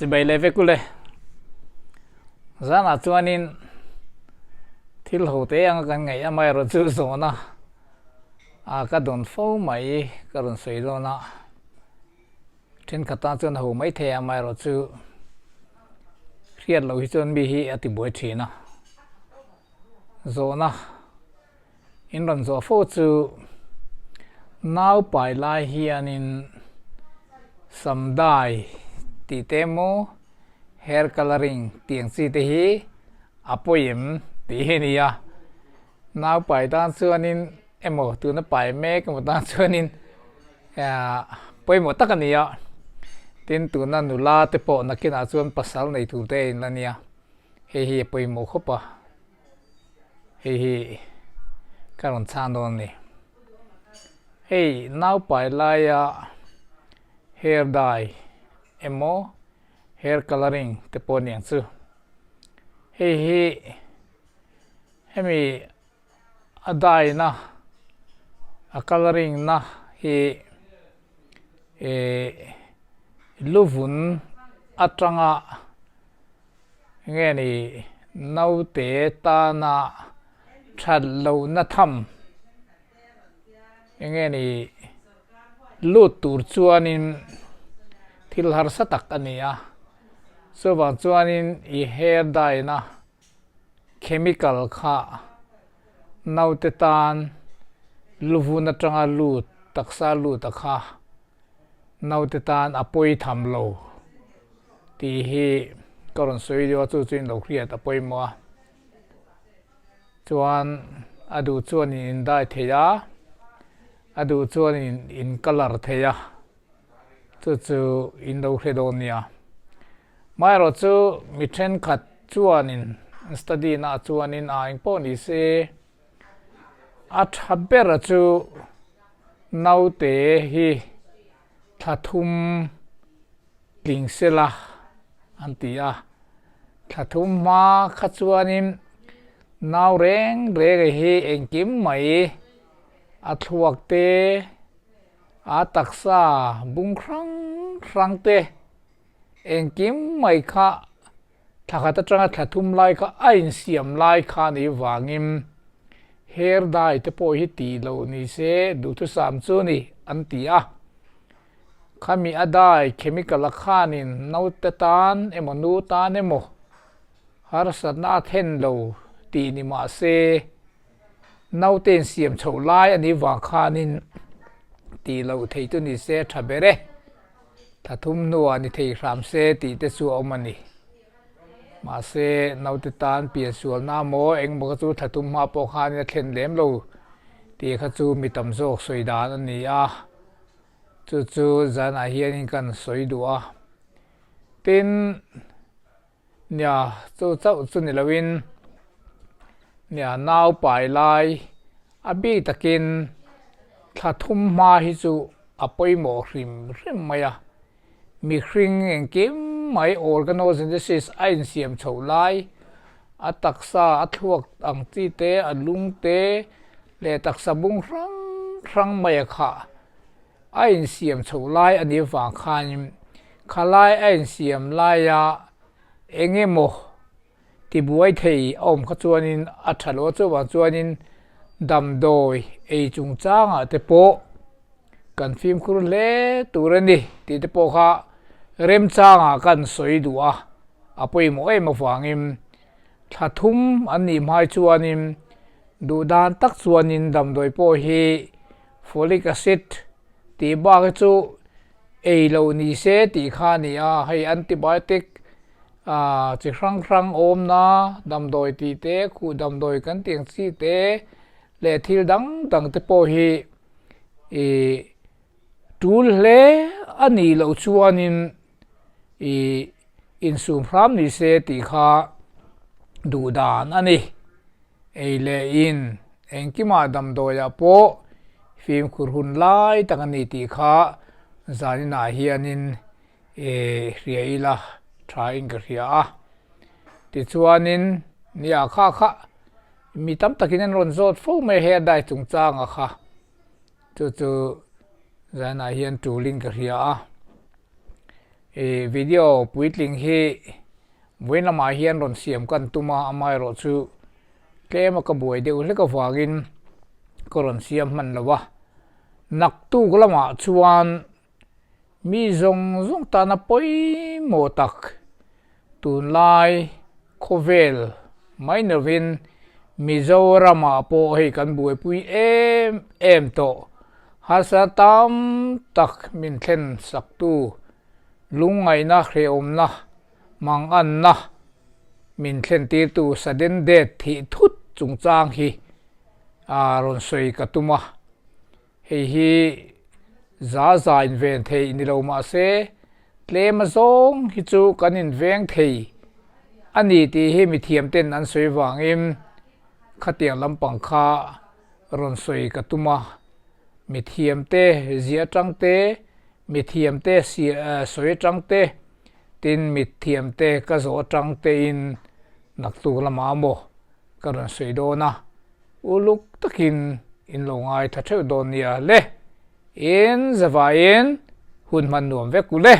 Chibai leh vek ule. Zanah chuanin thil ho te anga kan ngaih amaherawh chu zawhna a ka dawn fo mai ka rawn sawi dawn a. Thenkhat tan chuan a ho mai thei a, amaherawh chu hriat loh hi chuan mi hi a ti buai thin a. Zawhna in rawn zawh fo chu naupai lai hianin samdai tih te emaw hair colouring tih ang chi te hi a pawi em tih hi a ni a. Naupai tan chuanin emaw tuna pai mek emaw tan chuanin pawimawh tak a ni a, tin tuna nula te pawh nakinah chuan pasal nei tur te a in la nia, hei hi a pawimawh khawp a, hei hi ka rawn chhang dawn a ni. Hei naupai laia hair dye emaw hair colouring te pawh a ni ang chu, hei hi hemi A dye-na, a colouring-na hi ih luvun atanga nge ni naute tana that lohna tham enge ni lut tur chuanin thil harsa tak a ni a, chuvang chuanin i hair dye-na. Chemical kha naute tan luvun atanga lut taksa lut a kha naute tan a pawi tham lo tih hi ka rawn sawi deuh a chu chu in lo hriat a pawimawh a chuan a duh chuan in in dye thei a a duh chuan in in colour thei a chu chu in lo hre dawn nia. Amaherawh chu mi thenkhat chuanin an study naah chuanin a eng pawh ni se a tha bera chu naute hi thla thum tling sela an ti a, thla thum hma kha chuanin nau reng reng hi engkim mai a thluak te a taksa bung hrang hrang te. Engkim mai kha thla khat atanga thla thum lai kha a insiam lai kha a nih vangin hair dye te pawh hi tih loh ni se duhthusam chu a ni an ti a. Khami a dye chemical a khanin naute tan emaw nu tan emaw harsatna a thlen lo tih ni mah se naute insiam chhoh lai a nih vang khanin tih loh theih chu ni se tha ber e. Thla thum hnuah ni thei hram se tih te chu a awm a ni. Mahse, naute tan piansualna maw engmaw kha chu thla thum hma pawh khanin a thlen lem lo tih kha chu mi tam zawk sawi dan a ni a. Chu chu zanah hianin kan sawi duh a. Tin, nia chu chauh chu ni loin nia nau pai lai a bik takin thla thum hma hi chu a pawimawh hrim hrim mai a, mihring engkim mai organogenesis a insiam chhoh lai a taksa a thluak ang chi te a lung te leh taksa bung hrang hrang mai a khah A insiam chhoh lai a nih vang khanin khalai a insiam laia eng emaw tibuai thei a awm kha chuanin a tha lo a, chuvang chuanin damdawi ei chungchangah te pawh kan fimkhur hle tur a ni tih te pawh kha remchangah kan sawi duh a, a pawimawh em avangin thla thum an nih hmai chuanin duh dan tak chuanin damdawi pawh hi Folic acid tih bak hi chu ei loh ni se tih kha a ni a, hei antibiotic ah chi hrang hrang awmna damdawi tih te, khuh damdawi kan tih ang chi te leh thil dang dang te pawh hi ih tul hle a nih loh chuanin ih insum hram ni se tih kha duh dan a ni. Ei leh in, engkimah damdawiah pawh fimkhur hun lai tak a ni tih kha zaninah hianin hria ila thain ka hria a. Tichuanin nia kha kha mi tam takin an rawn zawt fo mai hair dye chungchanga kha chu chu zaninah hian tulin ka hria a. I video puitling hi vawiin lamah hian rawn siam kan tum a, amaherawhchu tlem a ka buai deuh hlek avangin ka rawn siam hman lo a. Naktuk lamah chuan mi zawng zawng tana pawimawh tak tunlai khawvel mai ni lovin Mizoramah pawh hei kan buaipui em em tawh. Harsa tam tak min thlen saktu lungngaihna hrehawmna manganna min thlen tirtu sudden death thih thut chungchang hi a rawn sawi ka tum a. Hei hi za za inven thei ni lo mah se, tlem azawng hi chu kan inveng thei a ni tih hi mithiam ten an sawi vangin khatiang lampang kha rawn sawi ka tum a. Mithiam te ziah atang te, mithiam te sawi atang te, tin mithiam te ka zawh atang tein naktuk lamah maw ka rawn sawi dawn a. Uluk takin in lo ngaithla theuh dawn nia le. In zavaiin hun hman nuam vek u le.